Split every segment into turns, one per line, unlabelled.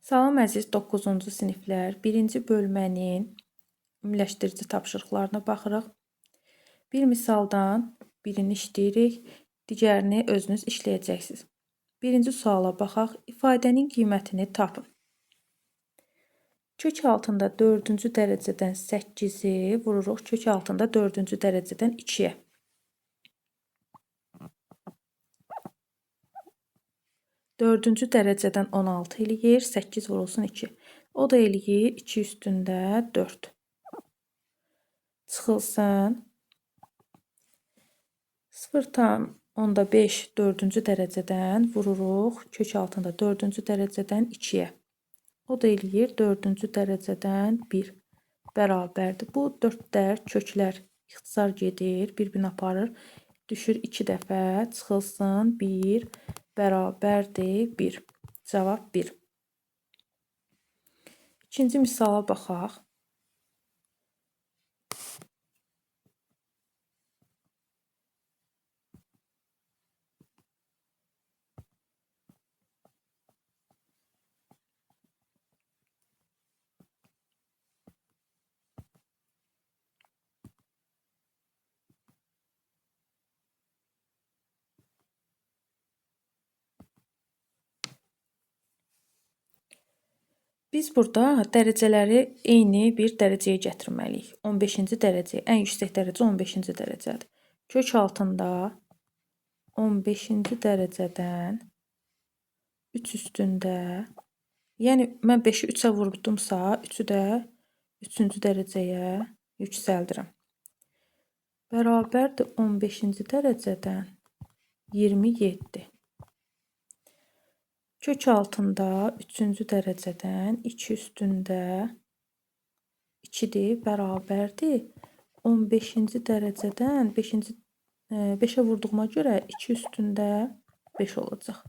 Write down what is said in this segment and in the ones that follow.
Salam əziz 9-cu siniflər, 1-ci bölmənin ümumiləşdirici tapşırıqlarına baxırıq. Bir misaldan birini işləyirik, digərini özünüz işləyəcəksiniz. Birinci suala baxaq, ifadənin qiymətini tapın. Kök altında 4-cü dərəcədən 8-i vururuq kök altında 4-cü dərəcədən 2-yə. 4-cü dərəcədən 16 eləyir, 8 vurulsun 2. O da eləyir 2 üstündə 4. Çıxılsın. 0,5 4-cü dərəcədən vururuq kök altında 4-cü dərəcədən 2-yə. O da eləyir 4-cü dərəcədən 1 bərabərdir. Bu 4-lər, köklər ixtisar gedir, bir-birini aparır. Düşür 2 dəfə, çıxılsın 1 bərabərdir 1. Cavab 1. İkinci misala baxaq. Biz burada dərəcələri eyni bir dərəcəyə gətirməliyik. 15-ci dərəcəyə, ən yüksək dərəcə 15-ci dərəcədir. Kök altında 15-ci dərəcədən 3 üstündə, yəni mən 5-i 3-ə vurdumsa, 3-ü də 3-cü dərəcəyə yüksəldirəm. Bərabərdir 15-ci dərəcədən 27. Kök altında 3-cü dərəcədən 2 üstündə 2-dir, bərabərdir. 15-ci dərəcədən 5-ə vurduğuma görə 2 üstündə 5 olacaq.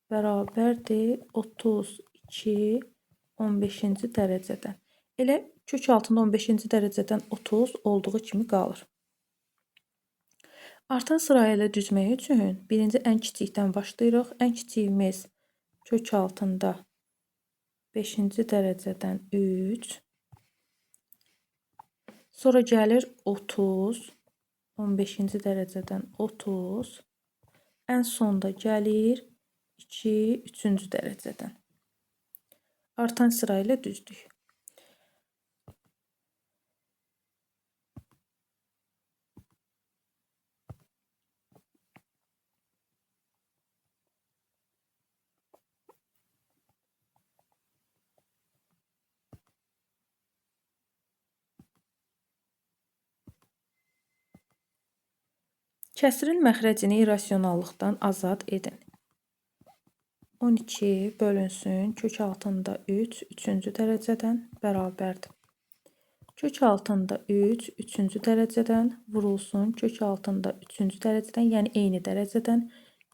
Bərabərdir 32 15-ci dərəcədən. Elə kök altında 15-ci dərəcədən 30 olduğu kimi qalır. Artan sırayla düzmək üçün birinci ən kiçikdən başlayırıq. Ən kiçiyimiz kök altında 5-ci dərəcədən 3. Sonra gəlir 30, 15-ci dərəcədən 30. Ən sonda gəlir 2, 3-cü dərəcədən. Artan sırayla düzdük. Kəsirin məxrəcini irrasionallıqdan azad edin. 12 bölünsün kök altında 3, 3-cü dərəcədən bərabərdir. Kök altında 3, 3-cü dərəcədən vurulsun kök altında 3-cü dərəcədən, yəni eyni dərəcədən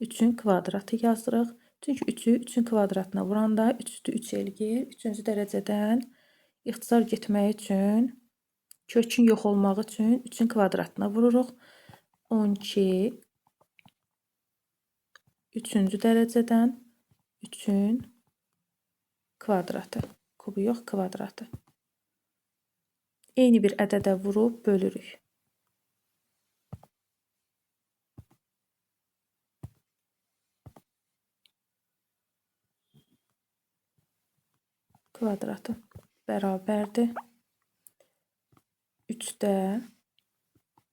3-ün kvadratı yazdırıq. Çünki 3-ü 3-ün kvadratına vuranda 3 üstü 3 eləyir. 3-cü dərəcədən ixtisar getmək üçün, kökün yox olmağı üçün 3-ün kvadratına vururuq. 12 3-cü dərəcədən 3-ün kvadratı. Kubu yox, kvadratı. Eyni bir ədədə vurub bölürük. Kvadratı bərabərdir. 3-də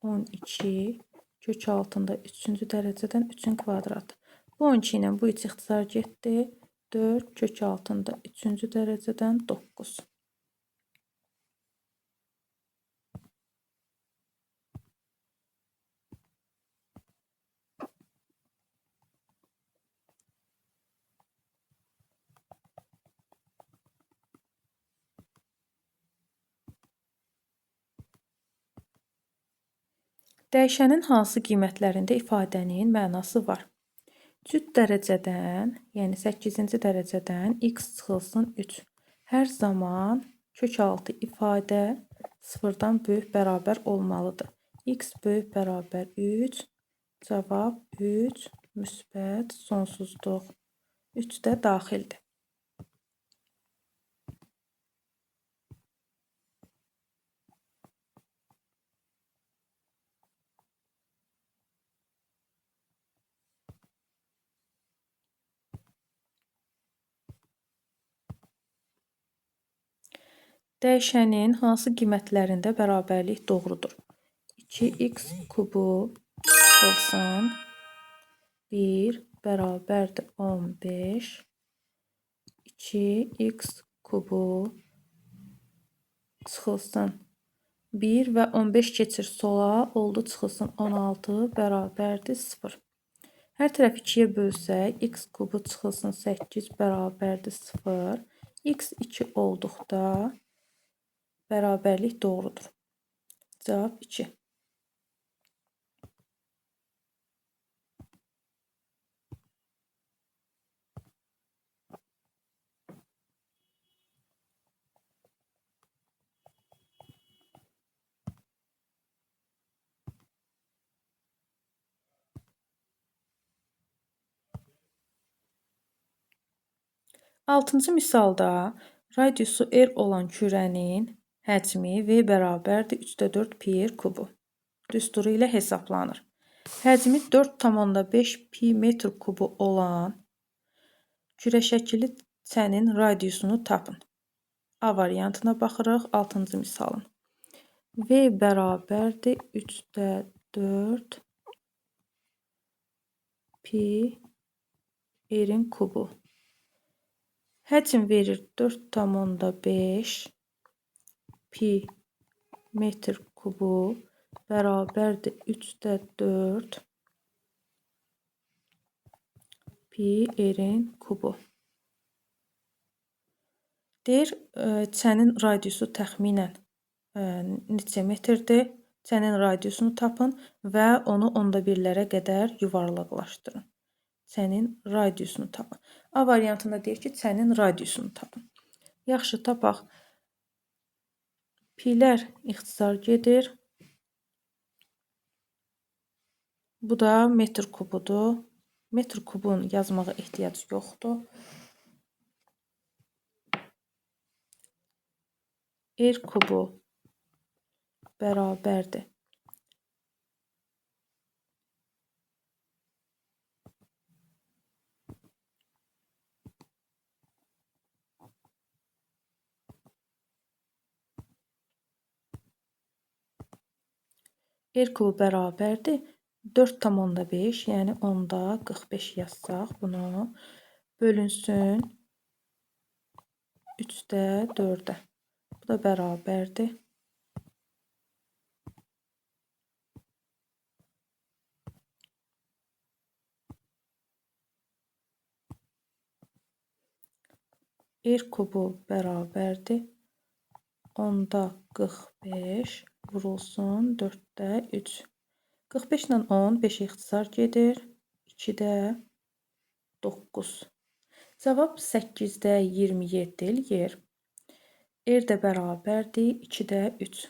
12 kök altında 3-cü dərəcədən 3-ün kvadratı. Bu 12 ilə bu 3 ixtisar getdi. 4 kök altında 3-cü dərəcədən 9. Dəyişənin hansı qiymətlərində ifadənin mənası var? Cüt dərəcədən, yəni 8-ci dərəcədən x çıxılsın 3. Hər zaman kök altı ifadə sıfırdan böyük bərabər olmalıdır. X böyük bərabər 3, cavab 3, müsbət sonsuzluq. 3 də daxildir. Dəyişənin hansı qiymətlərində bərabərlik doğrudur? 2x kubu çıxılsın 1 bərabərdir 15. 2x kubu çıxılsın 1 və 15 keçir sola, oldu çıxılsın 16 bərabərdir 0. Hər tərəf 2-yə bölsək, x kubu çıxılsın 8 bərabərdir 0. X 2 olduqda bərabərlik doğrudur. Cavab 2. Altıncı misalda radiusu R olan kürənin həcmi V bərabərdir 3,4 pi r kubu düsturu ilə hesablanır. Həcmi 4,5 pi metr kubu olan kürə şəkilli çənin radiusunu tapın. A variantına baxırıq 6-cı misalın. V bərabərdir 3,4 pi r-in kubu. Həcm verir 4,5 pi metr kubu bərabərdir 3,4 pi r-in kubu. Deyir, çənin radiusu təxminən neçə metrdir? Çənin radiusunu tapın və onu onda birlərə qədər yuvarlaqlaşdırın. Çənin radiusunu tapın. A variantında deyir ki, çənin radiusunu tapın. Yaxşı, tapaq. Pilər ixtisar gedir. Bu da metr kubudur. Metr kubunu yazmağa ehtiyac yoxdur. R kubu bərabərdir. R kubu bərabərdir 4,5, yəni 0,45 yazsaq bunu bölünsün 3,4-ə. Bu da bərabərdir. R kubu bərabərdir 0,45 vurulsun 4,3. 45 ilə 10, 5 ixtisar gedir. 2-də 9. Cavab 8,27 eləyir. R də bərabərdir 2,3.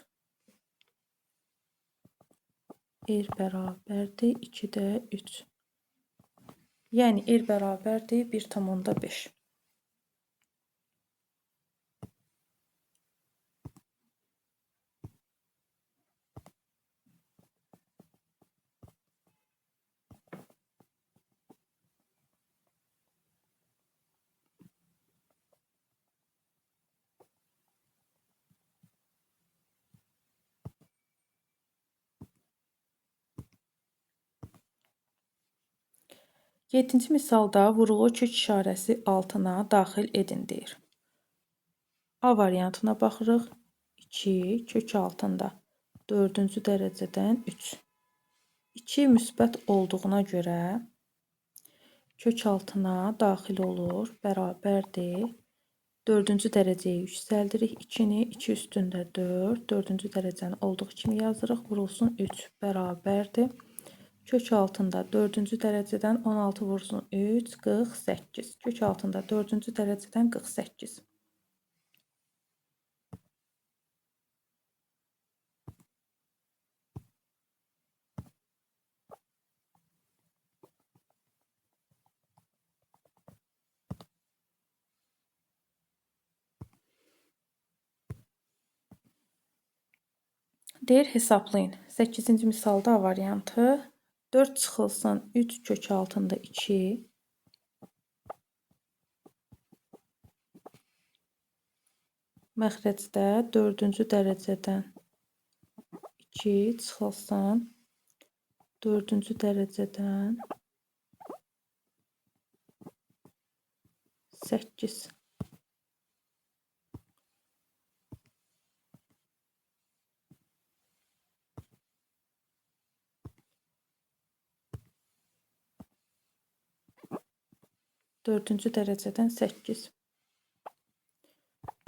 R bərabərdir 2,3. Yəni R bərabərdir 1,5. Yeddinci misalda vurğu kök işarəsi altına daxil edin deyir. A variantına baxırıq. 2 kök altında 4-cü dərəcədən 3. 2 müsbət olduğuna görə kök altına daxil olur, bərabərdir. 4-cü dərəcəyə yüksəldirik 2-ni, 2 üstündə 4, 4-cü dərəcəni olduğu kimi yazırıq, vurulsun 3 bərabərdir. Kök altında 4-cü dərəcədən 16 vursun 3, 48. Kök altında 4-cü dərəcədən 48. Deyir, hesablayın. 8-ci misalda A variantı. 4 çıxılsın 3 kök altında 2 Məxrəcdə 4-cü dərəcədən 2 çıxılsın. 4-cü dərəcədən 8. Dördüncü dərəcədən 8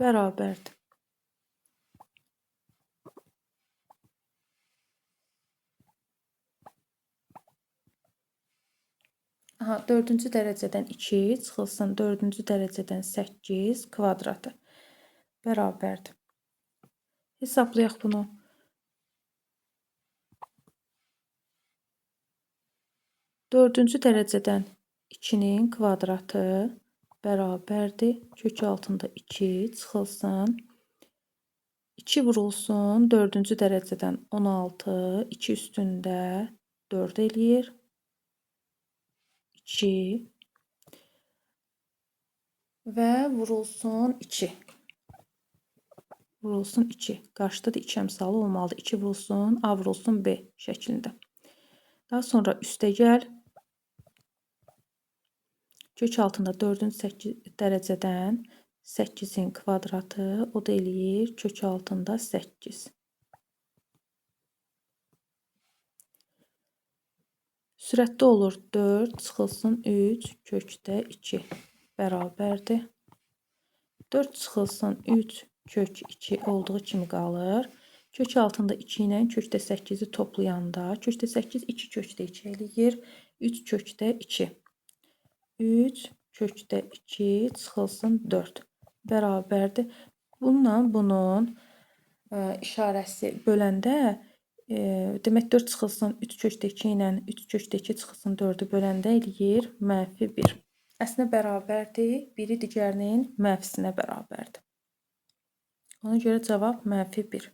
bərabərdir. Aha, 4-cü dərəcədən 2 çıxılsın 4-cü dərəcədən 8 kvadratı bərabərdir. Hesablayaq bunu. 4-cü dərəcədən 2-nin kvadratı bərabərdir. Kök altında 2 çıxılsın. 2 vurulsun 4-cü dərəcədən 16, 2 üstündə 4 eləyir. 2 və vurulsun 2. Vurulsun 2. Qarşıda da 2 əmsalı olmalıdır. 2 vurulsun A vurulsun B şəklində. Daha sonra üstə gəl. Kök altında 4-cü dərəcədən 8-in kvadratı, o da eləyir kök altında 8. Sürətdə olur 4 çıxılsın 3 kökdə 2 bərabərdir. 4 çıxılsın 3 kök 2 olduğu kimi qalır. Kök altında 2 ilə kökdə 8-i toplayanda kökdə 8 2 kökdə 2 eləyir. 3 kökdə 2. 3 kökdə 2 çıxılsın 4 bərabərdir. Bununla bunun işarəsi böləndə demək 4 çıxılsın 3 kökdə 2 ilə 3 kökdə 2 çıxılsın 4-ü böləndə eləyir mənfi 1. Əslində bərabərdir. Biri digərinin mənfisinə bərabərdir. Ona görə cavab mənfi 1.